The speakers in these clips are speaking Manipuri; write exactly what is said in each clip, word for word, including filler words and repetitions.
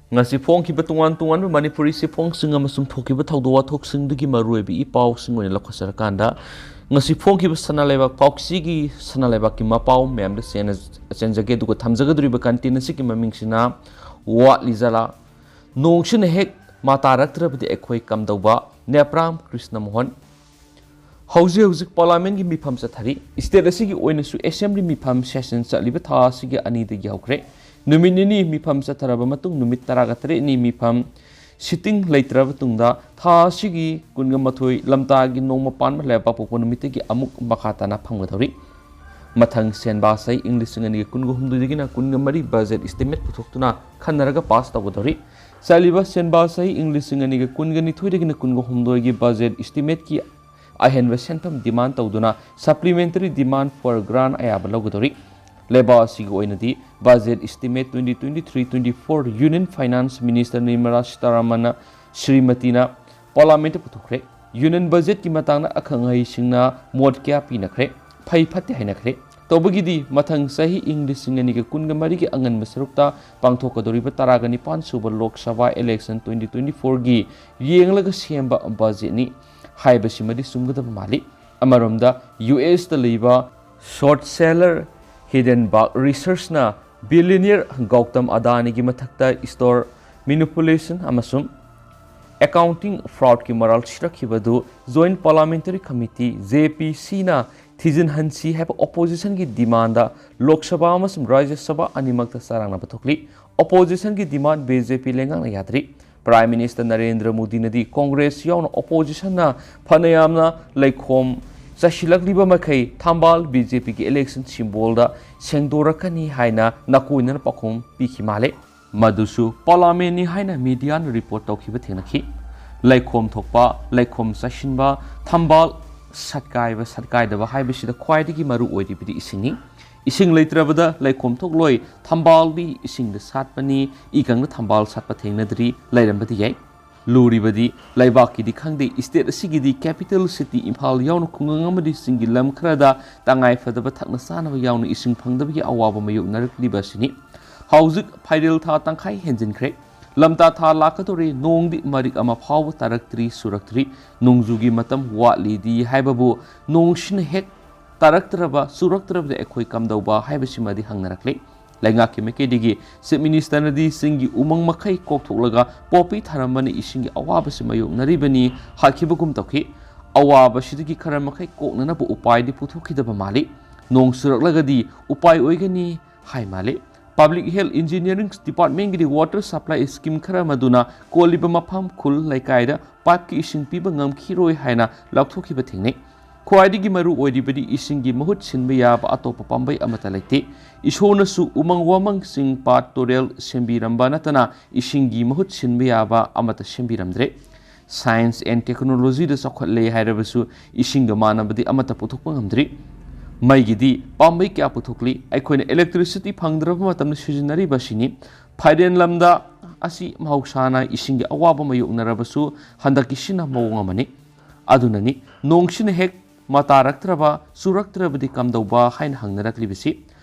ꯉꯁꯤ ꯐꯣꯡꯈꯤꯕ ꯇꯣꯉꯥꯟ ꯇꯣꯉꯥꯟꯕ ꯃꯅꯤꯄꯨꯔꯤ ꯆꯦꯐꯣꯡꯁꯤꯡ ꯑꯃꯁꯨꯡ ꯊꯣꯛꯈꯤꯕ ꯊꯧꯗꯣꯛ ꯋꯥꯊꯣꯛꯁꯤꯡꯗꯨꯒꯤ ꯃꯔꯨꯑꯣꯏꯕ ꯏ ꯄꯥꯎꯁꯤꯡ ꯑꯣꯏꯅ ꯂꯧꯈꯠꯆꯔꯀꯥꯟꯗ, ꯉꯁꯤ ꯐꯣꯡꯈꯤꯕ ꯁꯅꯥ ꯂꯩꯕꯥꯛ ꯄꯥꯎꯆꯦꯒꯤ ꯁꯅꯥ ꯂꯩꯕꯥꯛꯀꯤ ꯃꯄꯥꯎ ꯃꯌꯥꯝꯗ ꯆꯦꯟꯅ-, ꯆꯦꯟꯖꯒꯦ, ꯑꯗꯨꯒ ꯊꯝꯖꯒꯗꯧꯔꯤꯕ content ꯑꯁꯤꯒꯤ ꯃꯃꯤꯡꯁꯤꯅ ꯋꯥꯠꯂꯤ ꯖꯥꯂꯥ, ꯅꯣꯡꯁꯤꯅ ꯍꯦꯛ ꯃꯥ ꯇꯥꯔꯛꯇ꯭ꯔꯕꯗꯤ ꯑꯩꯈꯣꯏ ꯀꯝꯗꯧꯕ, ꯅꯦꯄ꯭ꯔꯥꯝ ꯀ꯭ꯔꯤꯁꯅ ꯃꯣꯍꯟ꯫ ꯍꯧꯖꯤꯛ ꯍꯧꯖꯤꯛ ꯄꯥꯔꯂꯥꯃꯦꯟꯒꯤ ꯃꯤꯐꯝ ꯆꯠꯊꯔꯤ꯫ State ꯑꯁꯤꯒꯤ ꯑꯣꯏꯅꯁꯨ assembly ꯃꯤꯐꯝ session ꯆꯠꯂꯤꯕ ꯊꯥ ꯑꯁꯤꯒꯤ ꯑꯅꯤꯗꯒꯤ ꯍꯧꯈ꯭ꯔꯦ꯫ ꯅꯨꯃꯤꯠ ꯅꯤꯅꯤ ꯃꯤꯐꯝ ꯆꯠꯊꯔꯕ ꯃꯇꯨꯡ, ꯅꯨꯃꯤꯠ ꯇꯔꯥꯒ ꯇꯔꯦꯠꯅꯤ ꯃꯤꯐꯝ sitting ꯂꯩꯇ꯭ꯔꯕ ꯇꯨꯡꯗ, ꯊꯥ ꯑꯁꯤꯒꯤ ꯀꯨꯟꯒ ꯃꯥꯊꯣꯏ ꯂꯝꯇꯥꯒꯤ ꯅꯣꯡꯃ ꯄꯥꯟꯕ ꯂꯩꯕꯥꯛꯄꯣꯛꯄ ꯅꯨꯃꯤꯠꯇꯒꯤ ꯑꯃꯨꯛ ꯃꯈꯥ ꯇꯥꯅ ꯐꯝꯒꯗꯧꯔꯤ꯫ ꯃꯊꯪ ꯁꯦꯟꯕꯥ ꯆꯍꯤ ꯏꯪ ꯂꯤꯁꯤꯡ ꯑꯅꯤꯒ ꯀꯨꯟꯒ ꯍꯨꯝꯗꯣꯏꯗꯒꯤꯅ ꯀꯨꯟꯒ ꯃꯔꯤ budget estimate ꯄꯨꯊꯣꯛꯇꯨꯅ ꯈꯟꯅꯔꯒ pass ꯇꯧꯒꯗꯧꯔꯤ꯫ ꯆꯠꯂꯤꯕ ꯁꯦꯟꯕꯥ ꯆꯍꯤ ꯏꯪ ꯂꯤꯁꯤꯡ ꯑꯅꯤꯒ ꯀꯨꯟꯒ ꯅꯤꯊꯣꯏꯗꯒꯤꯅ ꯀꯨꯟꯒ ꯍꯨꯝꯗꯣꯏꯒꯤ budget estimateꯀꯤ ꯑꯍꯦꯟꯕ ꯁꯦꯟꯐꯝ demand ꯇꯧꯗꯨꯅ supplementary demand for grant ꯑꯌꯥꯕ ꯂꯧꯒꯗꯧꯔꯤ꯫ ꯂꯩꯕꯥꯛ ꯑꯁꯤꯒꯤ ꯑꯣꯏꯅꯗꯤ budget estimate twenty twenty-three twenty-four Union Finance Minister Nirmala ꯁꯤꯇꯥꯔꯥꯃꯟꯅ, ꯁ꯭ꯔꯤꯃꯇꯤꯅ ꯄꯥꯔꯂꯥꯃꯦꯟꯠꯇ ꯄꯨꯊꯣꯛꯈ꯭ꯔꯦ꯫ Union budgetꯀꯤ ꯃꯇꯥꯡꯗ ꯑꯈꯪ ꯑꯍꯩꯁꯤꯡꯅ ꯃꯣꯠ ꯀꯌꯥ ꯄꯤꯅꯈ꯭ꯔꯦ, ꯐꯩ ꯐꯠꯇꯦ ꯍꯥꯏꯅꯈ꯭ꯔꯦ꯫ ꯇꯧꯕꯒꯤꯗꯤ ꯃꯊꯪ ꯆꯍꯤ ꯏꯪ ꯂꯤꯁꯤꯡ ꯑꯅꯤꯒ ꯀꯨꯟꯒ ꯃꯔꯤꯒꯤ ꯑꯉꯟꯕ ꯁꯔꯨꯛꯇ ꯄꯥꯡꯊꯣꯛꯀꯗꯧꯔꯤꯕ ꯇꯔꯥꯒ ꯅꯤꯄꯥꯟ ꯁꯨꯕ ꯂꯣꯛ ꯁꯚꯥ election twenty twenty-fourꯒꯤ ꯌꯦꯡꯂꯒ ꯁꯦꯝꯕ budgetꯅꯤ ꯍꯥꯏꯕꯁꯤꯃꯗꯤ ꯆꯨꯝꯒꯗꯕ ꯃꯥꯜꯂꯤ꯫ ꯑꯃꯔꯣꯝꯗ, ꯌꯨ ꯑꯦꯁꯇ ꯂꯩꯕ short seller ꯍꯤꯗꯦꯟꯕꯔꯒ ꯔꯤꯁꯔꯆꯅ billionaire ꯒꯧꯇꯝ ꯑꯗꯥꯅꯤꯒꯤ ꯃꯊꯛꯇ store manipulation ꯑꯃꯁꯨꯡ accounting fraudꯀꯤ ꯃꯔꯥꯜ ꯁꯤꯔꯛꯈꯤꯕꯗꯨ Joint Parliamentary Committee, JPCꯅ ꯊꯤꯖꯤꯟꯍꯟꯁꯤ ꯍꯥꯏꯕ oppositionꯒꯤ demandꯗ ꯂꯣꯛ ꯁꯚꯥ ꯑꯃꯁꯨꯡ ꯔꯥꯖ꯭ꯌ ꯁꯚꯥ ꯑꯅꯤꯃꯛꯇ ꯆꯔꯥꯡꯅꯕ ꯊꯣꯛꯂꯤ꯫ Oppositionꯒꯤ demand BJP ꯂꯩꯉꯥꯛꯅ ꯌꯥꯗ꯭ꯔꯤ꯫ Prime Minister ꯅꯔꯦꯟꯗ꯭ꯔ ꯃꯣꯗꯤꯅꯗꯤ Congress ꯌꯥꯎꯅ oppositionꯅ ꯐꯅꯌꯥꯝꯅ ꯂꯩꯈꯣꯝ ꯆꯥꯏꯁꯤꯜꯂꯛꯂꯤꯕ ꯃꯈꯩ ꯊꯝꯕꯥꯜ BJPꯒꯤ election symbolꯗ ꯁꯦꯡꯗꯣꯔꯛꯀꯅꯤ ꯍꯥꯏꯅ ꯅꯥꯀꯣꯏꯅꯅ ꯄꯥꯎꯈꯨꯝ ꯄꯤꯈꯤ ꯃꯥꯜꯂꯦ꯫ ꯃꯗꯨꯁꯨ ꯄꯥꯔꯂꯥꯃꯦꯟꯅꯤ ꯍꯥꯏꯅ mediaꯅ report ꯇꯧꯈꯤꯕ ꯊꯦꯡꯅꯈꯤ꯫ ꯂꯩꯈꯣꯝ ꯊꯣꯛꯄ, ꯂꯩꯈꯣꯝ ꯆꯥꯏꯁꯤꯟꯕ, ꯊꯝꯕꯥꯜ ꯁꯠꯀꯥꯏꯕ, ꯁꯠꯀꯥꯏꯗꯕ ꯍꯥꯏꯕꯁꯤꯗ ꯈ꯭ꯋꯥꯏꯗꯒꯤ ꯃꯔꯨ ꯑꯣꯏꯔꯤꯕꯗꯤ ꯏꯁꯤꯡꯅꯤ꯫ ꯏꯁꯤꯡ ꯂꯩꯇ꯭ꯔꯕꯗ ꯂꯩꯈꯣꯝ ꯊꯣꯛꯂꯣꯏ, ꯊꯝꯕꯥꯜꯗꯤ ꯏꯁꯤꯡꯗ ꯁꯥꯠꯄꯅꯤ, ꯏꯀꯪꯗ ꯊꯝꯕꯥꯜ ꯁꯥꯠꯄ ꯊꯦꯡꯅꯗ꯭ꯔꯤ, ꯂꯩꯔꯝꯕꯗꯤ ꯌꯥꯏ꯫ ꯂꯨꯔꯤꯕꯗꯤ ꯂꯩꯕꯥꯛꯀꯤꯗꯤ ꯈꯪꯗꯦ, state ꯑꯁꯤꯒꯤꯗꯤ capital city ꯏꯝꯐꯥꯜ ꯌꯥꯎꯅ ꯈꯨꯡꯒꯪ ꯑꯃꯗꯤ ꯆꯤꯡꯒꯤ ꯂꯝ ꯈꯔꯗ ꯇꯉꯥꯏ ꯐꯗꯕ ꯊꯛꯅ ꯆꯥꯅꯕ ꯌꯥꯎꯅ ꯏꯁꯤꯡ ꯐꯪꯗꯕꯒꯤ ꯑꯋꯥꯕ ꯃꯥꯌꯣꯛꯅꯔꯛꯂꯤꯕ ꯑꯁꯤꯅꯤ꯫ ꯍꯧꯖꯤꯛ ꯐꯥꯏꯔꯦꯜ ꯊꯥ ꯇꯪꯈꯥꯏ ꯍꯦꯟꯖꯤꯟꯈ꯭ꯔꯦ꯫ ꯂꯝꯇꯥ ꯊꯥ ꯂꯥꯛꯀꯗꯧꯔꯦ, ꯅꯣꯡꯗꯤ ꯃꯔꯤꯛ ꯑꯃ ꯐꯥꯎꯕ ꯇꯥꯔꯛꯇ꯭ꯔꯤ, ꯆꯨꯔꯛꯇ꯭ꯔꯤ꯫ ꯅꯣꯡꯖꯨꯒꯤ ꯃꯇꯝ ꯋꯥꯠꯂꯤꯗꯤ ꯍꯥꯏꯕꯕꯨ ꯅꯣꯡꯁꯤꯅ ꯍꯦꯛ ꯇꯥꯔꯛꯇ꯭ꯔꯕ, ꯆꯨꯔꯛꯇ꯭ꯔꯕꯗꯤ ꯑꯩꯈꯣꯏ ꯀꯝꯗꯧꯕ ꯍꯥꯏꯕꯁꯤꯃꯗꯤ ꯍꯪꯅꯔꯛꯂꯤ꯫ ꯂꯩꯉꯥꯛꯀꯤ ꯃꯥꯏꯀꯩꯗꯒꯤ Chief Ministerꯅꯗꯤ ꯆꯤꯡꯒꯤ ꯎꯃꯪ ꯃꯈꯩ ꯀꯣꯛꯊꯣꯛꯂꯒ ꯄꯣꯄꯤ ꯊꯥꯔꯝꯕꯅ ꯏꯁꯤꯡꯒꯤ ꯑꯋꯥꯕꯁꯤ ꯃꯥꯌꯣꯛꯅꯔꯤꯕꯅꯤ ꯍꯥꯏꯈꯤꯕꯒꯨꯝ ꯇꯧꯈꯤ꯫ ꯑꯋꯥꯕꯁꯤꯗꯒꯤ ꯈꯔ ꯃꯈꯩ ꯀꯣꯛꯅꯅꯕ ꯎꯄꯥꯏꯗꯤ ꯄꯨꯊꯣꯛꯈꯤꯗꯕ ꯃꯥꯜꯂꯤ꯫ ꯅꯣꯡ ꯆꯨꯔꯛꯂꯒꯗꯤ ꯎꯄꯥꯏ ꯑꯣꯏꯒꯅꯤ ꯍꯥꯏ ꯃꯥꯜꯂꯤ꯫ Public Health Engineering Departmentꯀꯤꯗꯤ water supply scheme ꯈꯔ ꯃꯗꯨꯅ ꯀꯣꯜꯂꯤꯕ ꯃꯐꯝ, ꯈꯨꯜ, ꯂꯩꯀꯥꯏꯗ pipeꯀꯤ ꯏꯁꯤꯡ ꯄꯤꯕ ꯉꯝꯈꯤꯔꯣꯏ ꯍꯥꯏꯅ ꯂꯥꯎꯊꯣꯛꯈꯤꯕ ꯊꯦꯡꯅꯩ꯫ ꯈ꯭ꯋꯥꯏꯗꯒꯤ ꯃꯔꯨ ꯑꯣꯏꯔꯤꯕꯗꯤ ꯏꯁꯤꯡꯒꯤ ꯃꯍꯨꯠ ꯁꯤꯟꯕ ꯌꯥꯕ ꯑꯇꯣꯞꯄ ꯄꯥꯝꯕꯩ ꯑꯃꯠꯇ ꯂꯩꯇꯦ꯫ ꯏꯁꯣꯔꯅꯁꯨ ꯎꯃꯪ ꯋꯥꯃꯪꯁꯤꯡ, ꯄꯥꯠ ꯇꯨꯔꯦꯜ ꯁꯦꯝꯕꯤꯔꯝꯕ ꯅꯠꯇꯅ ꯏꯁꯤꯡꯒꯤ ꯃꯍꯨꯠ ꯁꯤꯟꯕ ꯌꯥꯕ ꯑꯃꯠꯇ ꯁꯦꯝꯕꯤꯔꯝꯗ꯭ꯔꯦ꯫ Science and Technologyꯗ ꯆꯥꯎꯈꯠꯂꯦ ꯍꯥꯏꯔꯕꯁꯨ ꯏꯁꯤꯡꯒ ꯃꯥꯟꯅꯕꯗꯤ ꯑꯃꯠꯇ ꯄꯨꯊꯣꯛꯄ ꯉꯝꯗ꯭ꯔꯤ꯫ ꯃꯩꯒꯤꯗꯤ ꯄꯥꯝꯕꯩ ꯀꯌꯥ ꯄꯨꯊꯣꯛꯂꯤ꯫ ꯑꯩꯈꯣꯏꯅ electricity ꯐꯪꯗ꯭ꯔꯕ ꯃꯇꯝꯗ ꯁꯤꯖꯤꯟꯅꯔꯤꯕ ꯑꯁꯤꯅꯤ꯫ ꯐꯥꯏꯔꯦꯟ ꯂꯝꯗ ꯑꯁꯤ ꯃꯍꯧꯁꯥꯅ ꯏꯁꯤꯡꯒꯤ ꯑꯋꯥꯕ ꯃꯥꯌꯣꯛꯅꯔꯕꯁꯨ ꯍꯟꯗꯛꯀꯤꯁꯤꯅ ꯃꯑꯣꯡ ꯑꯃꯅꯤ꯫ ꯑꯗꯨꯅꯅꯤ ꯅꯣꯡꯁꯤꯅ ꯍꯦꯛ ꯃꯇꯥꯔꯛꯇ꯭ꯔꯕ, ꯆꯨꯔꯛꯇ꯭ꯔꯕꯗꯤ ꯀꯝꯗꯧꯕ ꯍꯥꯏꯅ ꯍꯪꯅꯔꯛꯂꯤꯕꯁꯤ꯫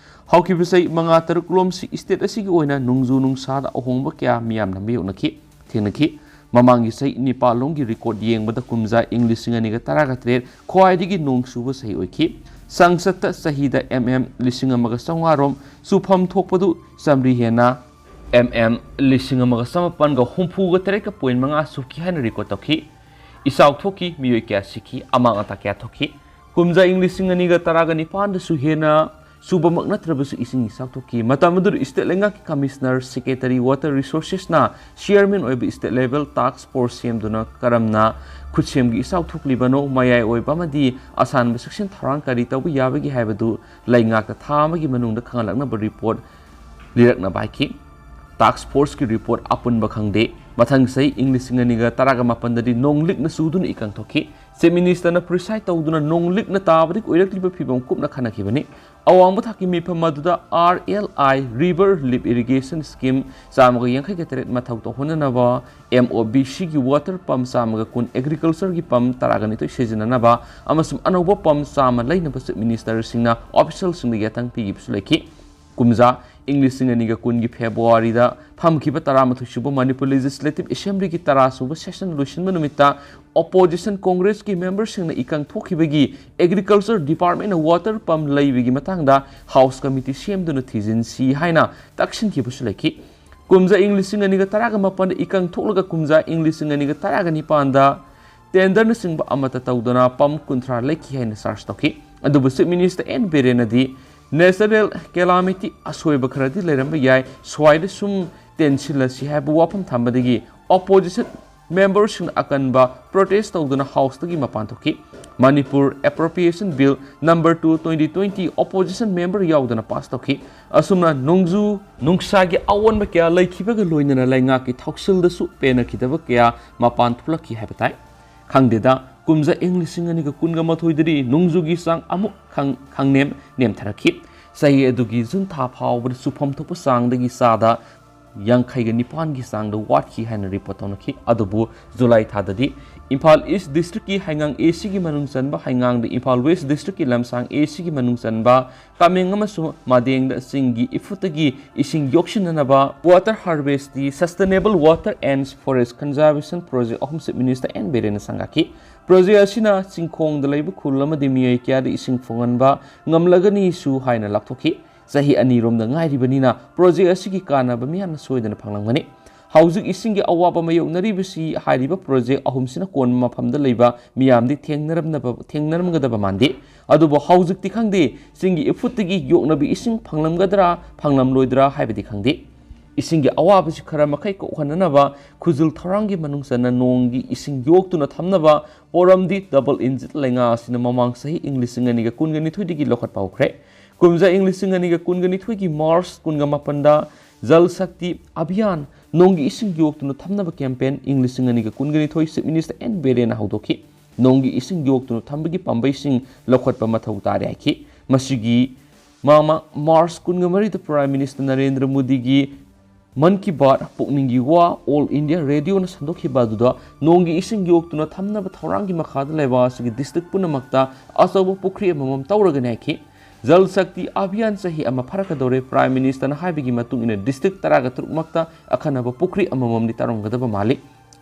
ꯍꯧꯈꯤꯕ ꯆꯍꯤ ꯃꯉꯥ ꯇꯔꯨꯛ ꯂꯣꯝꯁꯤ state ꯑꯁꯤꯒꯤ ꯑꯣꯏꯅ ꯅꯣꯡꯖꯨ ꯅꯨꯡꯁꯥꯗ ꯑꯍꯣꯡꯕ ꯀꯌꯥ ꯃꯤꯌꯥꯝꯅ ꯃꯥꯌꯣꯛꯅꯈꯤ, ꯊꯦꯡꯅꯈꯤ꯫ ꯃꯃꯥꯡꯒꯤ ꯆꯍꯤ ꯅꯤꯄꯥꯜ ꯂꯣꯝꯒꯤ record ꯌꯦꯡꯕꯗ ꯀꯨꯝꯖꯥ ꯏꯪ ꯂꯤꯁꯤꯡ ꯑꯅꯤꯒ ꯇꯔꯥꯒ ꯇꯔꯦꯠ ꯈ꯭ꯋꯥꯏꯗꯒꯤ ꯅꯣꯡ ꯆꯨꯕ ꯆꯍꯤ ꯑꯣꯏꯈꯤ꯫ ꯆꯥꯡꯆꯠꯇ ꯆꯍꯤꯗ mm ꯂꯤꯁꯤꯡ ꯑꯃꯒ ꯆꯥꯝꯃꯉꯥ ꯔꯣꯝ ꯆꯨꯐꯝ ꯊꯣꯛꯄꯗꯨ ꯆꯥꯝꯃꯔꯤ ꯍꯦꯟꯅ mm ꯂꯤꯁꯤꯡ ꯑꯃꯒ ꯆꯥꯃꯥꯄꯟꯒ ꯍꯨꯝꯐꯨꯒ ꯇꯔꯦꯠꯀ point ꯃꯉꯥ ꯆꯨꯈꯤ ꯍꯥꯏꯅ record ꯇꯧꯈꯤ꯫ ꯏꯆꯥꯎ ꯊꯣꯛꯈꯤ, ꯃꯤꯑꯣꯏ ꯀꯌꯥ ꯁꯤꯈꯤ, ꯑꯃꯥꯡ ꯑꯇꯥ ꯀꯌꯥ ꯊꯣꯛꯈꯤ꯫ ꯀꯨꯝꯖꯥ ꯏꯪ ꯂꯤꯁꯤꯡ ꯑꯅꯤꯒ ꯇꯔꯥꯒ ꯅꯤꯄꯥꯟꯗꯁꯨ ꯍꯦꯟꯅ ꯆꯨꯕꯃꯛ ꯅꯠꯇ꯭ꯔꯕꯁꯨ ꯏꯁꯤꯡ ꯏꯆꯥꯎ ꯊꯣꯛꯈꯤ꯫ ꯃꯇꯝ ꯑꯗꯨꯗ state ꯂꯩꯉꯥꯛꯀꯤ Commissioner, Secretary, Water Resourcesꯅ chairman ꯑꯣꯏꯕ state level task force ꯁꯦꯝꯗꯨꯅ ꯀꯔꯝꯅ ꯈꯨꯠꯁꯦꯝꯒꯤ ꯏꯆꯥꯎ ꯊꯣꯛꯂꯤꯕꯅꯣ, ꯃꯌꯥꯏ ꯑꯣꯏꯕ ꯑꯃꯗꯤ ꯑꯁꯥꯟꯕ section ꯊꯧꯔꯥꯡ ꯀꯔꯤ ꯇꯧꯕ ꯌꯥꯕꯒꯦ ꯍꯥꯏꯕꯗꯨ ꯂꯩꯉꯥꯛꯇ ꯊꯥ ꯑꯃꯒꯤ ꯃꯅꯨꯡꯗ ꯈꯪꯍꯜꯂꯛꯅꯕ report ꯂꯤꯔꯛꯅꯕ ꯍꯥꯏꯈꯤ꯫ Task forceꯀꯤ report ꯑꯄꯨꯟꯕ ꯈꯪꯗꯦ꯫ ꯃꯊꯪ ꯆꯍꯤ ꯏꯪ ꯂꯤꯁꯤꯡ ꯑꯅꯤꯒ ꯇꯔꯥꯒ ꯃꯥꯄꯟꯗꯗꯤ ꯅꯣꯡ ꯂꯤꯛꯅ ꯆꯨꯗꯨꯅ ꯏꯀꯪ ꯊꯣꯛꯈꯤ꯫ Chief Ministerꯅ preside ꯇꯧꯗꯨꯅ ꯅꯣꯡ ꯂꯤꯛꯅ ꯇꯥꯕꯗꯒꯤ ꯑꯣꯏꯔꯛꯂꯤꯕ ꯐꯤꯚꯝ ꯀꯨꯞꯅ ꯈꯟꯅꯈꯤꯕꯅꯤ꯫ ꯑꯋꯥꯡꯕ ꯊꯥꯛꯀꯤ ꯃꯤꯐꯝ ꯑꯗꯨꯗ R L I, River Lift Irrigation Scheme ꯆꯥꯝꯃꯒ ꯌꯥꯡꯈꯩꯒ ꯇꯔꯦꯠ ꯃꯊꯧ ꯇꯧꯍꯟꯅꯅꯕ, MOBCꯒꯤ water pump ꯆꯥꯝꯃꯒ ꯀꯨꯟ, agricultureꯒꯤ pump ꯇꯔꯥꯒ ꯅꯤꯊꯣꯏ ꯁꯤꯖꯤꯟꯅꯅꯕ ꯑꯃꯁꯨꯡ ꯑꯅꯧꯕ pump ꯆꯥꯝꯃ ꯂꯩꯅꯕ Chief Ministerꯁꯤꯡꯅ officialꯁꯤꯡꯗ ꯌꯥꯊꯪ ꯄꯤꯈꯤꯕꯁꯨ ꯂꯩꯈꯤ꯫ ꯀꯨꯝꯖꯥ ꯏꯪ ꯂꯤꯁꯤꯡ ꯑꯅꯤꯒ ꯀꯨꯟꯒꯤ ꯐꯦꯕ꯭ꯔꯨꯋꯥꯔꯤꯗ ꯐꯝꯈꯤꯕ ꯇꯔꯥꯃꯥꯊꯣꯏ ꯁꯨꯕ ꯃꯅꯤꯄꯨꯔ ꯂꯦꯖꯤꯁꯂꯦꯇꯤꯚ ꯑꯦꯁꯦꯝꯕ꯭ꯂꯤꯒꯤ ꯇꯔꯥ ꯁꯨꯕ ꯁꯦꯁꯟ ꯂꯣꯏꯁꯤꯟꯕ ꯅꯨꯃꯤꯠꯇ ꯑꯣꯄꯣꯖꯤꯁꯟ ꯀꯣꯡꯒ꯭ꯔꯦꯁꯀꯤ ꯃꯦꯝꯕꯔꯁꯤꯡꯅ ꯏꯀꯪ ꯊꯣꯛꯈꯤꯕꯒꯤ ꯑꯦꯒ꯭ꯔꯤꯀꯜꯆꯔ ꯗꯤꯄꯥꯔꯠꯃꯦꯟꯅ ꯋꯥꯇꯔ ꯄꯝ ꯂꯩꯕꯒꯤ ꯃꯇꯥꯡꯗ ꯍꯥꯎꯁ ꯀꯃꯤꯇꯤ ꯁꯦꯝꯗꯨꯅ ꯊꯤꯖꯤꯟꯁꯤ ꯍꯥꯏꯅ ꯇꯛꯁꯤꯟꯈꯤꯕꯁꯨ ꯂꯩꯈꯤ꯫ ꯀꯨꯝꯖꯥ ꯏꯪ ꯂꯤꯁꯤꯡ ꯑꯅꯤꯒ ꯇꯔꯥꯒ ꯃꯥꯄꯟꯗ ꯏꯀꯪ ꯊꯣꯛꯂꯒ ꯀꯨꯝꯖꯥ ꯏꯪ ꯂꯤꯁꯤꯡ ꯑꯅꯤꯒ ꯇꯔꯥꯒ ꯅꯤꯄꯥꯟꯗ ꯇꯦꯟꯗꯔꯅꯆꯤꯡꯕ ꯑꯃꯠꯇ ꯇꯧꯗꯅ ꯄꯝ ꯀꯨꯟꯊ꯭ꯔꯥ ꯂꯩꯈꯤ ꯍꯥꯏꯅ ꯆꯥꯔꯖ ꯇꯧꯈꯤ꯫ ꯑꯗꯨꯕꯨ ꯆꯤꯐ ꯃꯤꯅꯤꯁꯇꯔ ꯑꯦꯟ ꯕꯤꯔꯦꯟꯅꯗꯤ natural calamity, ꯑꯁꯣꯏꯕ ꯈꯔꯗꯤ ꯂꯩꯔꯝꯕ ꯌꯥꯏ, ꯁ꯭ꯋꯥꯏꯗ ꯁꯨꯝ ꯇꯦꯟꯁꯤꯜꯂꯁꯤ ꯍꯥꯏꯕ ꯋꯥꯐꯝ ꯊꯝꯕꯗꯒꯤ ꯑꯣꯄꯣꯖꯤꯁꯟ ꯃꯦꯝꯕꯔꯁꯤꯡꯅ ꯑꯀꯟꯕ ꯄ꯭ꯔꯣꯇꯦꯁ ꯇꯧꯗꯨꯅ ꯍꯥꯎꯁꯇꯒꯤ ꯃꯄꯥꯟ ꯊꯣꯛꯈꯤ꯫ Manipur appropriation bill number two twenty twenty opposition member ꯌꯥꯎꯗꯅ ꯄꯥꯁ ꯇꯧꯈꯤ꯫ ꯑꯁꯨꯝꯅ ꯅꯣꯡꯖꯨ ꯅꯨꯡꯁꯥꯒꯤ ꯑꯑꯣꯟꯕ ꯀꯌꯥ ꯂꯩꯈꯤꯕꯒ ꯂꯣꯏꯅꯅ ꯂꯩꯉꯥꯛꯀꯤ ꯊꯧꯁꯤꯜꯗꯁꯨ ꯄꯦꯟꯅꯈꯤꯗꯕ ꯀꯌꯥ ꯃꯄꯥꯟ ꯊꯣꯛꯂꯛꯈꯤ ꯍꯥꯏꯕ ꯇꯥꯏ꯫ ꯈꯪꯗꯦꯗ, ꯀꯨꯝꯖꯥ ꯏꯪ ꯂꯤꯁꯤꯡ ꯑꯅꯤꯒ ꯀꯨꯟꯒ ꯃꯥꯊꯣꯏꯗꯗꯤ ꯅꯣꯡꯖꯨꯒꯤ ꯆꯥꯡ ꯑꯃꯨꯛ ꯈꯪ-, ꯈꯪꯅꯦꯝ ꯅꯦꯝꯊꯔꯛꯈꯤ꯫ ꯆꯍꯤ ꯑꯗꯨꯒꯤ ꯖꯨꯟ ꯊꯥ ꯐꯥꯎꯕꯗ ꯆꯨꯐꯝ ꯊꯣꯛꯄ ꯆꯥꯡꯗꯒꯤ ꯆꯥꯗ ꯌꯥꯡꯈꯩꯒ ꯅꯤꯄꯥꯟꯒꯤ ꯆꯥꯡꯗ ꯋꯥꯠꯈꯤ ꯍꯥꯏꯅ ꯔꯤꯄꯣꯔꯠ ꯇꯧꯅꯈꯤ꯫ ꯑꯗꯨꯕꯨ ꯖꯨꯂꯥꯏ ꯊꯥꯗꯗꯤ ꯏꯝꯐꯥꯜ ꯏꯁ ꯗꯤꯁꯇ꯭ꯔꯤꯛꯀꯤ ꯍꯩꯉꯥꯡ ꯑꯦ ꯁꯤꯒꯤ ꯃꯅꯨꯡ ꯆꯟꯕ ꯍꯩꯉꯥꯡꯗ ꯏꯝꯐꯥꯜ ꯋꯦꯁ ꯗꯤꯁꯇ꯭ꯔꯤꯛꯀꯤ ꯂꯝꯁꯥꯡ ꯑꯦ ꯁꯤꯒꯤ ꯃꯅꯨꯡ ꯆꯟꯕ ꯀꯥꯃꯦꯡ ꯑꯃꯁꯨꯡ ꯃꯥꯗꯦꯡꯗ ꯆꯤꯡꯒꯤ ꯏꯐꯨꯠꯇꯒꯤ ꯏꯁꯤꯡ ꯌꯣꯛꯁꯤꯟꯅꯅꯕ Water Harvest, Sustainable Water and Forest Conservation Project ꯑꯍꯨꯝ ꯆꯤꯐ ꯃꯤꯅꯤꯁꯇꯔ ꯑꯦꯟ ꯕꯤꯔꯦꯟꯅ ꯁꯪꯒꯥꯈꯤ꯫ ꯄ꯭ꯔꯣꯖꯦꯛ ꯑꯁꯤꯅ ꯆꯤꯡꯈꯣꯡꯗ ꯂꯩꯕ ꯈꯨꯜ ꯑꯃꯗꯤ ꯃꯤꯑꯣꯏ ꯀꯌꯥꯗ ꯏꯁꯤꯡ ꯐꯪꯍꯟꯕ ꯉꯝꯂꯒꯅꯤꯁꯨ ꯍꯥꯏꯅ ꯂꯥꯎꯊꯣꯛꯈꯤ꯫ ꯆꯍꯤ ꯑꯅꯤꯔꯣꯝꯗ ꯉꯥꯏꯔꯤꯕꯅꯤꯅ ꯄ꯭ꯔꯣꯖꯦꯛ ꯑꯁꯤꯒꯤ ꯀꯥꯟꯅꯕ ꯃꯤꯌꯥꯝꯅ ꯁꯣꯏꯗꯅ ꯐꯪꯂꯝꯒꯅꯤ꯫ ꯍꯧꯖꯤꯛ ꯏꯁꯤꯡꯒꯤ ꯑꯋꯥꯕ ꯃꯥꯌꯣꯛꯅꯔꯤꯕꯁꯤ ꯍꯥꯏꯔꯤꯕ ꯄ꯭ꯔꯣꯖꯦꯛ ꯑꯍꯨꯝꯁꯤꯅ ꯀꯣꯟꯕ ꯃꯐꯝꯗ ꯂꯩꯕ ꯃꯤꯌꯥꯝꯗꯤ ꯊꯦꯡꯅꯔꯝꯅꯕ-, ꯊꯦꯡꯅꯔꯝꯒꯗꯕ ꯃꯥꯟꯗꯦ꯫ ꯑꯗꯨꯕꯨ ꯍꯧꯖꯤꯛꯇꯤ ꯈꯪꯗꯦ, ꯆꯤꯡꯒꯤ ꯏꯐꯨꯠꯇꯒꯤ ꯌꯣꯛꯅꯕ ꯏꯁꯤꯡ ꯐꯪꯂꯝꯒꯗ꯭ꯔꯥ, ꯐꯪꯂꯝꯂꯣꯏꯗ꯭ꯔꯥ ꯍꯥꯏꯕꯗꯤ ꯈꯪꯗꯦ꯫ ꯏꯁꯤꯡꯒꯤ ꯑꯋꯥꯕꯁꯤ ꯈꯔ ꯃꯈꯩ ꯀꯣꯛꯍꯟꯅꯅꯕ ꯈꯨꯖꯨꯜ ꯊꯧꯔꯥꯡꯒꯤ ꯃꯅꯨꯡ ꯆꯟꯅ ꯅꯣꯡꯒꯤ ꯏꯁꯤꯡ ꯌꯣꯛꯇꯨꯅ ꯊꯝꯅꯕ ꯄꯣꯔꯝꯗꯤ ꯗꯕꯜ ꯏꯟꯖꯤꯟ ꯂꯩꯉꯥꯛ ꯑꯁꯤꯅ ꯃꯃꯥꯡ ꯆꯍꯤ ꯏꯪ ꯂꯤꯁꯤꯡ ꯑꯅꯤꯒ ꯀꯨꯟꯒ ꯅꯤꯊꯣꯏꯗꯒꯤ ꯂꯧꯈꯠꯄ ꯍꯧꯈ꯭ꯔꯦ꯫ ꯀꯨꯝꯖꯥ ꯏꯪ ꯂꯤꯁꯤꯡ ꯑꯅꯤꯒ ꯀꯨꯟꯒ ꯅꯤꯊꯣꯏꯒꯤ ꯃꯥꯔꯆ ꯀꯨꯟꯒ ꯃꯥꯄꯟꯗ ꯖꯜ ꯁꯛꯇꯤ ꯑꯚꯤꯌꯥꯟ, ꯅꯣꯡꯒꯤ ꯏꯁꯤꯡ ꯌꯣꯛꯇꯨꯅ ꯊꯝꯅꯕ ꯀꯦꯝꯄꯦꯟ, ꯏꯪ ꯂꯤꯁꯤꯡ ꯑꯅꯤꯒ ꯀꯨꯟꯒ ꯅꯤꯊꯣꯏ ꯆꯤꯐ ꯃꯤꯅꯤꯁꯇꯔ ꯑꯦꯟ ꯕꯤꯔꯦꯟꯅ ꯍꯧꯗꯣꯛꯈꯤ꯫ ꯅꯣꯡꯒꯤ ꯏꯁꯤꯡ ꯌꯣꯛꯇꯨꯅ ꯊꯝꯕꯒꯤ ꯄꯥꯝꯕꯩꯁꯤꯡ ꯂꯧꯈꯠꯄ ꯃꯊꯧ ꯇꯥꯔꯦ ꯍꯥꯏꯈꯤ꯫ ꯃꯁꯤꯒꯤ ꯃꯃꯥꯡ ꯃꯥꯔꯆ ꯀꯨꯟꯒ ꯃꯔꯤꯗ ꯄ꯭ꯔꯥꯏꯝ ꯃꯤꯅꯤꯁꯇꯔ ꯅꯔꯦꯟꯗ꯭ꯔ ꯃꯣꯗꯤꯒꯤ ꯃꯟ ꯀꯤ ꯕꯥꯠ, ꯄꯨꯛꯅꯤꯡꯒꯤ ꯋꯥ, ꯑꯣꯜ ꯏꯟꯗꯤꯌꯥ ꯔꯦꯗꯤꯑꯣꯅ ꯁꯟꯗꯣꯛꯈꯤꯕ ꯑꯗꯨꯗ ꯅꯣꯡꯒꯤ ꯏꯁꯤꯡ ꯌꯣꯛꯇꯨꯅ ꯊꯝꯅꯕ ꯊꯧꯔꯥꯡꯒꯤ ꯃꯈꯥꯗ ꯂꯩꯕꯥꯛ ꯑꯁꯤꯒꯤ ꯗꯤꯁꯇ꯭ꯔꯤꯛ ꯄꯨꯝꯅꯃꯛꯇ ꯑꯆꯧꯕ ꯄꯨꯈ꯭ꯔꯤ ꯑꯃꯃꯝ ꯇꯧꯔꯒꯅꯤ ꯍꯥꯏꯈꯤ꯫ ꯖꯜ ꯁꯛꯇꯤ ꯑꯚꯤꯌꯥꯟ ꯆꯍꯤ ꯑꯃ ꯐꯥꯔꯛꯀꯗꯧꯔꯦ꯫ ꯄ꯭ꯔꯥꯏꯝ ꯃꯤꯅꯤꯁꯇꯔꯅ ꯍꯥꯏꯕꯒꯤ ꯃꯇꯨꯡ ꯏꯟꯅ ꯗꯤꯁꯇ꯭ꯔꯤꯛ ꯇꯔꯥꯒ ꯇꯔꯨꯛ ꯃꯛꯇ ꯑꯈꯟꯅꯕ ꯄꯨꯈ꯭ꯔꯤ ꯑꯃꯃꯝꯗꯤ ꯇꯧꯔꯝꯒꯗꯕ ꯃꯥꯜꯂꯤ꯫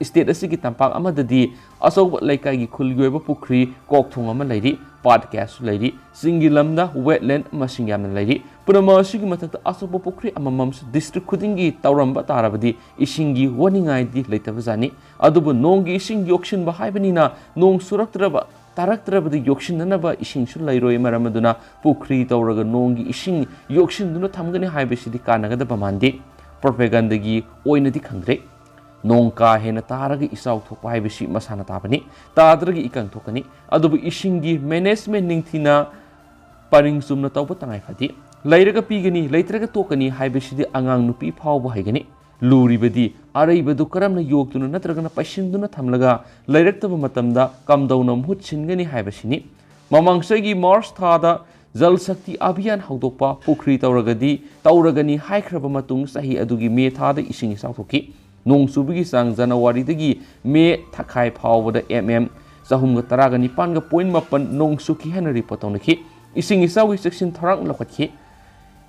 ꯁ꯭ꯇꯦꯠ ꯑꯁꯤꯒꯤ ꯇꯝꯄꯥꯛ ꯑꯃꯗꯗꯤ ꯑꯆꯧꯕ ꯂꯩꯀꯥꯏꯒꯤ ꯈꯨꯜꯒꯤ ꯑꯣꯏꯕ ꯄꯨꯈ꯭ꯔꯤ ꯀꯣꯛꯊꯣꯡ ꯑꯃ ꯂꯩꯔꯤ, ꯄꯥꯠ ꯀꯌꯥꯁꯨ ꯂꯩꯔꯤ, ꯆꯤꯡꯒꯤ ꯂꯝꯗ ꯋꯦꯠꯂꯦꯟ ꯃꯁꯤꯡ ꯌꯥꯝꯅ ꯂꯩꯔꯤ꯫ ꯄꯨꯝꯅꯃꯛ ꯑꯁꯤꯒꯤ ꯃꯊꯛꯇ ꯑꯆꯧꯕ ꯄꯨꯈ꯭ꯔꯤ ꯑꯃꯃꯝꯁꯨ ꯗꯤꯁꯇ꯭ꯔꯤꯛ ꯈꯨꯗꯤꯡꯒꯤ ꯇꯧꯔꯝꯕ ꯇꯥꯔꯕꯗꯤ ꯏꯁꯤꯡꯒꯤ ꯋꯥꯅꯤꯡꯉꯥꯏꯗꯤ ꯂꯩꯇꯕꯖꯥꯠꯅꯤ꯫ ꯑꯗꯨꯕꯨ ꯅꯣꯡꯒꯤ ꯏꯁꯤꯡ ꯌꯣꯛꯁꯤꯟꯕ ꯍꯥꯏꯕꯅꯤꯅ ꯅꯣꯡ ꯆꯨꯔꯛꯇ꯭ꯔꯕ ꯇꯥꯔꯛꯇ꯭ꯔꯕꯗꯤ ꯌꯣꯛꯁꯤꯟꯅꯅꯕ ꯏꯁꯤꯡꯁꯨ ꯂꯩꯔꯣꯏ꯫ ꯃꯔꯝ ꯑꯗꯨꯅ ꯄꯨꯈ꯭ꯔꯤ ꯇꯧꯔꯒ ꯅꯣꯡꯒꯤ ꯏꯁꯤꯡ ꯌꯣꯛꯁꯤꯟꯗꯨꯅ ꯊꯝꯒꯅꯤ ꯍꯥꯏꯕꯁꯤꯗꯤ ꯀꯥꯟꯅꯒꯗꯕ ꯃꯥꯟꯗꯦ꯫ ꯄ꯭ꯔꯣꯄꯦꯒꯟꯗꯒꯤ ꯑꯣꯏꯅꯗꯤ ꯈꯪꯗ꯭ꯔꯦ꯫ ꯅꯣꯡ ꯀꯥ ꯍꯦꯟꯅ ꯇꯥꯔꯒ ꯏꯆꯥꯎ ꯊꯣꯛꯄ ꯍꯥꯏꯕꯁꯤ ꯃꯁꯥꯅ ꯇꯥꯕꯅꯤ꯫ ꯇꯥꯗ꯭ꯔꯒ ꯏꯀꯪ ꯊꯣꯛꯀꯅꯤ꯫ ꯑꯗꯨꯕꯨ ꯏꯁꯤꯡꯒꯤ ꯃꯦꯅꯦꯖꯃꯦꯟ ꯅꯤꯡꯊꯤꯅ ꯄꯔꯤꯡ ꯆꯨꯝꯅ ꯇꯧꯕ ꯇꯉꯥꯏ ꯐꯗꯦ꯫ ꯂꯩꯔꯒ ꯄꯤꯒꯅꯤ, ꯂꯩꯇ꯭ꯔꯒ ꯇꯣꯛꯀꯅꯤ ꯍꯥꯏꯕꯁꯤꯗꯤ ꯑꯉꯥꯡ ꯅꯨꯄꯤ ꯐꯥꯎꯕ ꯍꯩꯒꯅꯤ꯫ ꯂꯨꯔꯤꯕꯗꯤ ꯑꯔꯩꯕꯗꯨ ꯀꯔꯝꯅ ꯌꯣꯛꯇꯨꯅ ꯅꯠꯇ꯭ꯔꯒꯅ ꯄꯩꯁꯤꯟꯗꯨꯅ ꯊꯝꯂꯒ ꯂꯩꯔꯛꯇꯕ ꯃꯇꯝꯗ ꯀꯝꯗꯧꯅ ꯃꯍꯨꯠ ꯁꯤꯟꯒꯅꯤ ꯍꯥꯏꯕꯁꯤꯅꯤ꯫ ꯃꯃꯥꯡ ꯆꯍꯤꯒꯤ ꯃꯥꯔꯆ ꯊꯥꯗ ꯖꯜ ꯁꯛꯇꯤ ꯑꯚꯤꯌꯥꯟ ꯍꯧꯗꯣꯛꯄ, ꯄꯨꯈ꯭ꯔꯤ ꯇꯧꯔꯒꯗꯤ ꯇꯧꯔꯒꯅꯤ ꯍꯥꯏꯈ꯭ꯔꯕ ꯃꯇꯨꯡ ꯆꯍꯤ ꯑꯗꯨꯒꯤ ꯃꯦ ꯊꯥꯗ ꯏꯁꯤꯡ ꯏꯆꯥꯎ ꯊꯣꯛꯈꯤ꯫ ꯅꯣꯡ ꯆꯨꯕꯒꯤ ꯆꯥꯡ ꯖꯅꯋꯥꯔꯤꯗꯒꯤ ꯃꯦ ꯊꯥꯈꯥꯏ ꯐꯥꯎꯕꯗ ꯑꯦꯝ ꯑꯦꯝ ꯆꯍꯨꯝꯒ ꯇꯔꯥꯒ ꯅꯤꯄꯥꯟꯒ ꯄꯣꯏꯟ ꯃꯥꯄꯟ ꯅꯣꯡ ꯆꯨꯈꯤ ꯍꯥꯏꯅ ꯔꯤꯄꯣꯔꯠ ꯇꯧꯅꯈꯤ꯫ ꯏꯁꯤꯡ ꯏꯆꯥꯎꯒꯤ ꯆꯦꯛꯁꯤꯟ ꯊꯧꯔꯥꯡ ꯂꯧꯈꯠꯈꯤ꯫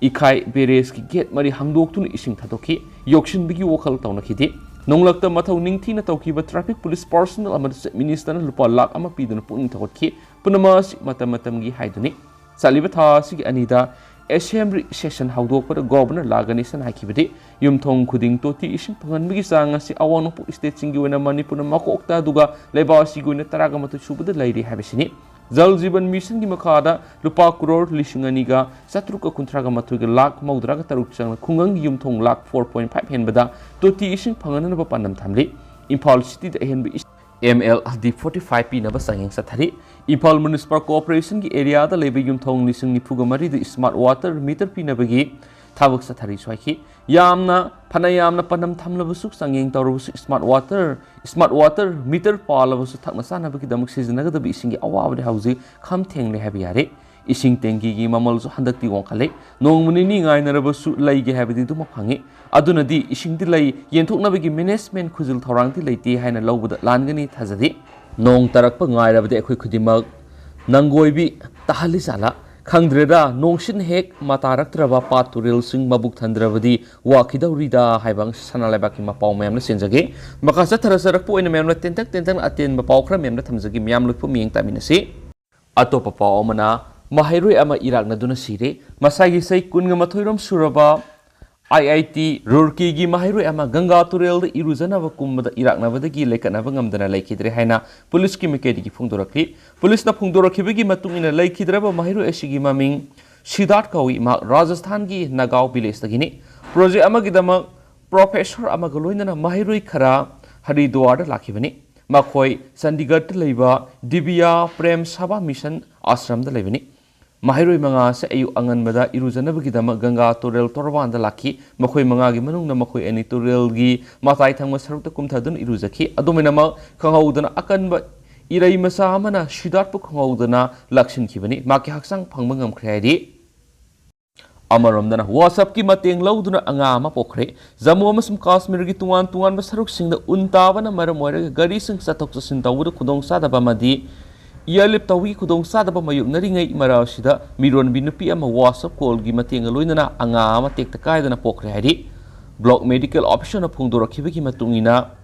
ꯏꯈꯥꯏ ꯕꯦꯔꯦꯖꯀꯤ ꯒꯦꯠ ꯃꯔꯤ ꯍꯥꯡꯗꯣꯛꯇꯨꯅ ꯏꯁꯤꯡ ꯊꯥꯗꯣꯛꯈꯤ꯫ ꯌꯣꯛꯁꯤꯟꯕꯒꯤ ꯋꯥꯈꯜ ꯇꯧꯅꯈꯤꯗꯦ꯫ ꯅꯣꯡꯂꯛꯇ ꯃꯊꯧ ꯅꯤꯡꯊꯤꯅ ꯇꯧꯈꯤꯕ ꯇ꯭ꯔꯥꯐꯤꯛ ꯄꯨꯂꯤꯁ ꯄꯥꯔꯁꯣꯅꯦꯜ ꯑꯃꯗ ꯆꯤꯐ ꯃꯤꯅꯤꯁꯇꯔꯅ ꯂꯨꯄꯥ ꯂꯥꯈ ꯑꯃ ꯄꯤꯗꯨꯅ ꯄꯨꯛꯅꯤꯡ ꯊꯧꯒꯠꯈꯤ꯫ ꯄꯨꯝꯅꯃꯛ ꯑꯁꯤ ꯃꯇꯝ ꯃꯇꯝꯒꯤ ꯍꯥꯏꯗꯨꯅꯤ꯫ ꯆꯠꯂꯤꯕ ꯊꯥ ꯑꯁꯤꯒꯤ ꯑꯅꯤꯗ ꯑꯦꯁꯦꯝꯕ꯭ꯂꯤ ꯁꯦꯁꯟ ꯍꯧꯗꯣꯛꯄꯗ ꯒꯣꯚꯔꯅꯔ ꯂꯥ ꯒꯅꯦꯁꯟ ꯍꯥꯏꯈꯤꯕꯗꯤ ꯌꯨꯝꯊꯣꯡ ꯈꯨꯗꯤꯡ ꯇꯣꯇꯤ ꯏꯁꯤꯡ ꯐꯪꯍꯟꯕꯒꯤ ꯆꯥꯡ ꯑꯁꯤ ꯑꯋꯥꯡ ꯅꯣꯡꯄꯣꯛ ꯁ꯭ꯇꯦꯠꯁꯤꯡꯒꯤ ꯑꯣꯏꯅ ꯃꯅꯤꯄꯨꯔꯅ ꯃꯀꯣꯛꯇ ꯑꯗꯨꯒ ꯂꯩꯕꯥꯛ ꯑꯁꯤꯒꯤ ꯑꯣꯏꯅ ꯇꯔꯥꯒ ꯃꯥꯊꯣꯏ ꯁꯨꯕꯗ ꯂꯩꯔꯤ ꯍꯥꯏꯕꯁꯤꯅꯤ꯫ ꯖꯜ ꯖꯤꯕꯟ ꯃꯤꯁꯟꯒꯤ ꯃꯈꯥꯗ ꯂꯨꯄꯥ ꯀ꯭ꯔꯣꯔ ꯂꯤꯁꯤꯡ ꯑꯅꯤꯒ ꯆꯥꯇ꯭ꯔꯨꯛꯀ ꯀꯨꯟꯊ꯭ꯔꯥꯒ ꯃꯥꯊꯣꯏꯒ ꯂꯥꯈ ꯃꯧꯗ꯭ꯔꯥꯒ ꯇꯔꯨꯛ ꯆꯪꯅ ꯈꯨꯡꯒꯪꯒꯤ ꯌꯨꯝꯊꯣꯡ ꯂꯥꯈ ꯐꯣꯔ ꯄꯣꯏꯟ ꯐꯥꯏꯚ ꯍꯦꯟꯕꯗ ꯇꯣꯇꯤ ꯏꯁꯤꯡ ꯐꯪꯍꯟꯅꯕ ꯄꯥꯟꯗꯝ ꯊꯝꯂꯤ꯫ ꯏꯝꯐꯥꯜ ꯁꯤꯇꯤꯗ ꯑꯍꯦꯟꯕ ꯏꯁꯤꯡ ꯑꯦꯝ ꯑꯦꯜ ꯗꯤ ꯐꯣꯔꯇꯤ ꯐꯥꯏꯚ ꯄꯤꯅꯕ ꯆꯥꯡꯌꯦꯡ ꯆꯠꯊꯔꯤ꯫ ꯏꯝꯐꯥꯜ ꯃ꯭ꯌꯨꯅꯤꯁꯤꯄꯥꯜ ꯀꯣꯔꯄꯣꯔꯦꯁꯟꯒꯤ ꯑꯦꯔꯤꯌꯥꯗ ꯂꯩꯕ ꯌꯨꯝꯊꯣꯡ ꯂꯤꯁꯤꯡ ꯅꯤꯐꯨꯒ ꯃꯔꯤꯗ ꯁ꯭ꯃꯥꯔꯠ ꯋꯥꯇꯔ ꯃꯤꯇꯔ ꯄꯤꯅꯕꯒꯤ ꯊꯕꯛ ꯆꯠꯊꯔꯤꯁꯨ ꯍꯥꯏꯈꯤ꯫ ꯌꯥꯝꯅ ꯐꯅ ꯌꯥꯝꯅ ꯄꯥꯟꯗꯝ ꯊꯝꯂꯕꯁꯨ, ꯆꯥꯡꯌꯦꯡ ꯇꯧꯔꯕꯁꯨ, smart water, smart water meter ꯄꯥꯜꯂꯕꯁꯨ ꯊꯛꯅ ꯆꯥꯅꯕꯒꯤꯗꯃꯛ ꯁꯤꯖꯤꯟꯅꯒꯗꯕ ꯏꯁꯤꯡꯒꯤ ꯑꯋꯥꯕꯗꯤ ꯍꯧꯖꯤꯛ ꯈꯝ ꯊꯦꯡꯂꯦ ꯍꯥꯏꯕ ꯌꯥꯔꯦ꯫ ꯏꯁꯤꯡ ꯇꯦꯡꯀꯤꯒꯤ ꯃꯃꯜꯁꯨ ꯍꯟꯗꯛꯇꯤ ꯋꯥꯡꯈꯠꯂꯦ꯫ ꯅꯣꯡꯃ ꯅꯤꯅꯤ ꯉꯥꯏꯅꯔꯕꯁꯨ ꯂꯩꯒꯦ ꯍꯥꯏꯕꯗꯤ ꯑꯗꯨꯃꯛ ꯐꯪꯉꯤ꯫ ꯑꯗꯨꯅꯗꯤ ꯏꯁꯤꯡꯗꯤ ꯂꯩ, ꯌꯦꯟꯊꯣꯛꯅꯕꯒꯤ ꯃꯦꯅꯦꯖꯃꯦꯟ ꯈꯨꯖꯤꯜ ꯊꯧꯔꯥꯡꯗꯤ ꯂꯩꯇꯦ ꯍꯥꯏꯅ ꯂꯧꯕꯗ ꯂꯥꯟꯒꯅꯤ ꯊꯥꯖꯗꯦ꯫ ꯅꯣꯡ ꯇꯥꯔꯛꯄ ꯉꯥꯏꯔꯕꯗꯤ ꯑꯩꯈꯣꯏ ꯈꯨꯗꯤꯡꯃꯛ ꯅꯪꯒꯣꯏꯕꯤ ꯇꯥꯍꯜꯂꯤ ꯖꯥꯠꯂꯥ? ꯈꯪꯗ꯭ꯔꯦꯗ, ꯅꯣꯡꯁꯤꯡ ꯍꯦꯛ ꯃꯇꯥꯔꯛꯇ꯭ꯔꯕ ꯄꯥꯠ ꯇꯨꯔꯦꯜꯁꯤꯡ ꯃꯕꯨꯛ ꯊꯟꯗ꯭ꯔꯕꯗꯤ ꯋꯥꯈꯤꯗꯧꯔꯤꯗ ꯍꯥꯏꯕ ꯁꯅꯥ ꯂꯩꯕꯥꯛꯀꯤ ꯃꯄꯥꯎ ꯃꯌꯥꯝꯅ ꯆꯦꯟꯖꯒꯦ꯫ ꯃꯈꯥ ꯆꯠꯊꯔꯛꯆꯔꯛꯄ ꯑꯣꯏꯅ ꯃꯌꯥꯝꯅ ꯇꯦꯟꯇꯛ ꯇꯦꯟꯇꯛꯅ ꯑꯇꯦꯟꯕ ꯄꯥꯎ ꯈꯔ ꯃꯌꯥꯝꯅ ꯊꯝꯖꯒꯦ꯫ ꯃꯌꯥꯝ ꯂꯣꯏꯄꯨ ꯃꯤꯠꯌꯦꯡ ꯇꯥꯃꯤꯟꯅꯁꯤ꯫ ꯑꯇꯣꯞꯄ ꯄꯥꯎ ꯑꯃꯅ, ꯃꯍꯩꯔꯣꯏ ꯑꯃ ꯏꯔꯥꯛꯅꯗꯨꯅ ꯁꯤꯔꯦ꯫ ꯃꯁꯥꯒꯤ ꯆꯍꯤ ꯀꯨꯟꯒ ꯃꯥꯊꯣꯏꯔꯣꯝ ꯁꯨꯔꯕ ꯑꯥꯏ ꯑꯥꯏ ꯇꯤ ꯔꯨꯔꯀꯤꯒꯤ ꯃꯍꯩꯔꯣꯏ ꯑꯃ ꯒꯪꯒꯥ ꯇꯨꯔꯦꯜꯗ ꯏꯔꯨꯖꯅꯕ ꯀꯨꯝꯕꯗ ꯏꯔꯥꯛꯅꯕꯗꯒꯤ ꯂꯩꯀꯠꯅꯕ ꯉꯝꯗꯅ ꯂꯩꯈꯤꯗ꯭ꯔꯦ ꯍꯥꯏꯅ ꯄꯨꯂꯤꯁꯀꯤ ꯃꯥꯏꯀꯩꯗꯒꯤ ꯐꯣꯡꯗꯣꯔꯛꯂꯤ꯫ ꯄꯨꯂꯤꯁꯅ ꯐꯣꯡꯗꯣꯔꯛꯈꯤꯕꯒꯤ ꯃꯇꯨꯡ ꯏꯟꯅ, ꯂꯩꯈꯤꯗ꯭ꯔꯕ ꯃꯍꯩꯔꯣꯏ ꯑꯁꯤꯒꯤ ꯃꯃꯤꯡ ꯁꯤꯗꯥꯔꯊ ꯀꯧꯏ꯫ ꯃꯍꯥꯛ ꯔꯥꯖꯁꯊꯥꯟꯒꯤ ꯅꯥꯒꯥꯎ ꯚꯤꯂꯦꯖꯇꯒꯤꯅꯤ꯫ ꯄ꯭ꯔꯣꯖꯦꯛ ꯑꯃꯒꯤꯗꯃꯛ ꯄ꯭ꯔꯣꯐꯦꯁꯔ ꯑꯃꯒ ꯂꯣꯏꯅꯅ ꯃꯍꯩꯔꯣꯏ ꯈꯔ ꯍꯔꯤꯗ꯭ꯋꯥꯔꯗ ꯂꯥꯛꯈꯤꯕꯅꯤ꯫ ꯃꯈꯣꯏ ꯆꯟꯗꯤꯒꯔꯗ ꯂꯩꯕ ꯗꯤꯕꯤꯌꯥ ꯄ꯭ꯔꯦꯝ ꯁꯚꯥ ꯃꯤꯁꯟ ꯑꯥꯁ꯭ꯔꯝꯗ ꯂꯩꯕꯅꯤ꯫ ꯃꯍꯩꯔꯣꯏ ꯃꯉꯥ ꯑꯁꯤ ꯑꯌꯨꯛ ꯑꯉꯟꯕꯗ ꯏꯔꯨꯖꯅꯕꯒꯤꯗꯃꯛ ꯒꯪꯒꯥ ꯇꯨꯔꯦꯜ ꯇꯣꯔꯕꯥꯟꯗ ꯂꯥꯛꯈꯤ꯫ ꯃꯈꯣꯏ ꯃꯉꯥꯒꯤ ꯃꯅꯨꯡꯗ ꯃꯈꯣꯏ ꯑꯅꯤ ꯇꯨꯔꯦꯜꯒꯤ ꯃꯇꯥꯏ ꯊꯪꯕ ꯁꯔꯨꯛꯇ ꯀꯨꯝꯊꯗꯨꯅ ꯏꯔꯨꯖꯈꯤ꯫ ꯑꯗꯨꯃꯥꯏꯅꯃꯛ, ꯈꯪꯍꯧꯗꯅ ꯑꯀꯟꯕ ꯏꯔꯩ ꯃꯆꯥ ꯑꯃꯅ ꯁꯤꯗꯥꯔꯊꯄꯨ ꯈꯪꯍꯧꯗꯅ ꯂꯥꯛꯁꯤꯟꯈꯤꯕꯅꯤ꯫ ꯃꯍꯥꯛꯀꯤ ꯍꯛꯆꯥꯡ ꯐꯪꯕ ꯉꯝꯈ꯭ꯔꯦ ꯍꯥꯏꯔꯤ꯫ ꯑꯃꯔꯣꯝꯗꯅ, WhatsApp-ꯀꯤ ꯃꯇꯦꯡ ꯂꯧꯗꯨꯅ ꯑꯉꯥꯡ ꯑꯃ ꯄꯣꯛꯈ꯭ꯔꯦ꯫ ꯖꯝꯃꯨ ꯑꯃꯁꯨꯡ ꯀꯥꯁꯃꯤꯔꯒꯤ ꯇꯣꯉꯥꯟ ꯇꯣꯉꯥꯟꯕ ꯁꯔꯨꯛꯁꯤꯡꯗ ꯎꯟ ꯇꯥꯕꯅ ꯃꯔꯝ ꯑꯣꯏꯔꯒ ꯒꯥꯔꯤꯁꯤꯡ ꯆꯠꯊꯣꯛ ꯆꯠꯁꯤꯟ ꯇꯧꯕꯗ ꯈꯨꯗꯣꯡꯆꯥꯗꯕ ꯑꯃꯗꯤ airlift ꯇꯧꯕꯒꯤ ꯈꯨꯗꯣꯡꯆꯥꯗꯕ ꯃꯥꯌꯣꯛꯅꯔꯤꯉꯩ ꯃꯔꯛ ꯑꯁꯤꯗ ꯃꯤꯔꯣꯟꯕꯤ ꯅꯨꯄꯤ ꯑꯃ WhatsApp call-ꯒꯤ ꯃꯇꯦꯡꯒ ꯂꯣꯏꯅꯅ ꯑꯉꯥꯡ ꯑꯃ ꯇꯦꯛꯇ ꯀꯥꯏꯗꯅ ꯄꯣꯛꯈ꯭ꯔꯦ ꯍꯥꯏꯔꯤ꯫ Block medical officer-ꯅ ꯐꯣꯡꯗꯣꯔꯛꯈꯤꯕꯒꯤ ꯃꯇꯨꯡ ꯏꯟꯅ,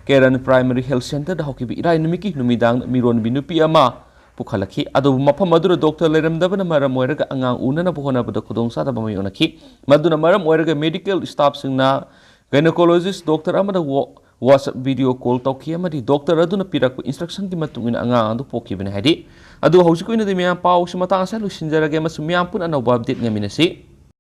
ꯀꯦꯔꯟ Primary Health Centre-ꯗ ꯍꯧꯈꯤꯕ ꯏꯔꯥꯏ ꯅꯨꯃꯤꯠꯀꯤ ꯅꯨꯃꯤꯗꯥꯡꯗ ꯃꯤꯔꯣꯟꯕꯤ ꯅꯨꯄꯤ ꯑꯃ ꯄꯨꯈꯠꯂꯛꯈꯤ꯫ ꯑꯗꯨꯕꯨ ꯃꯐꯝ ꯑꯗꯨꯗ ꯗꯣꯛꯇꯔ ꯂꯩꯔꯝꯗꯕꯅ ꯃꯔꯝ ꯑꯣꯏꯔꯒ ꯑꯉꯥꯡ ꯎꯅꯅꯕ ꯍꯣꯠꯅꯕꯗ ꯈꯨꯗꯣꯡꯆꯥꯗꯕ ꯃꯥꯌꯣꯛꯅꯈꯤ꯫ ꯃꯗꯨꯅ ꯃꯔꯝ ꯑꯣꯏꯔꯒ medical staff-ꯁꯤꯡꯅ gynecologist ꯗꯣꯛꯇꯔ ꯑꯃꯗ ꯋꯥ-, WhatsApp video call ꯇꯧꯈꯤ ꯑꯃꯗꯤ ꯗꯣꯛꯇꯔ ꯑꯗꯨꯅ ꯄꯤꯔꯛꯄ instruction-ꯒꯤ ꯃꯇꯨꯡ ꯏꯟꯅ ꯑꯉꯥꯡ ꯑꯗꯨ ꯄꯣꯛꯈꯤꯕꯅꯤ ꯍꯥꯏꯔꯤ꯫ ꯑꯗꯨ ꯍꯧꯖꯤꯛꯀꯤ ꯑꯣꯏꯅꯗꯤ ꯃꯌꯥꯝ, ꯄꯥꯎꯁꯤ ꯃꯇꯥꯡ ꯑꯁꯤꯗ ꯂꯣꯏꯁꯤꯟꯖꯔꯒꯦ ꯑꯃꯁꯨꯡ ꯃꯌꯥꯝ ꯄꯨꯟꯅ ꯑꯅꯧꯕ update ꯉꯥꯏꯃꯤꯟꯅꯁꯤ꯫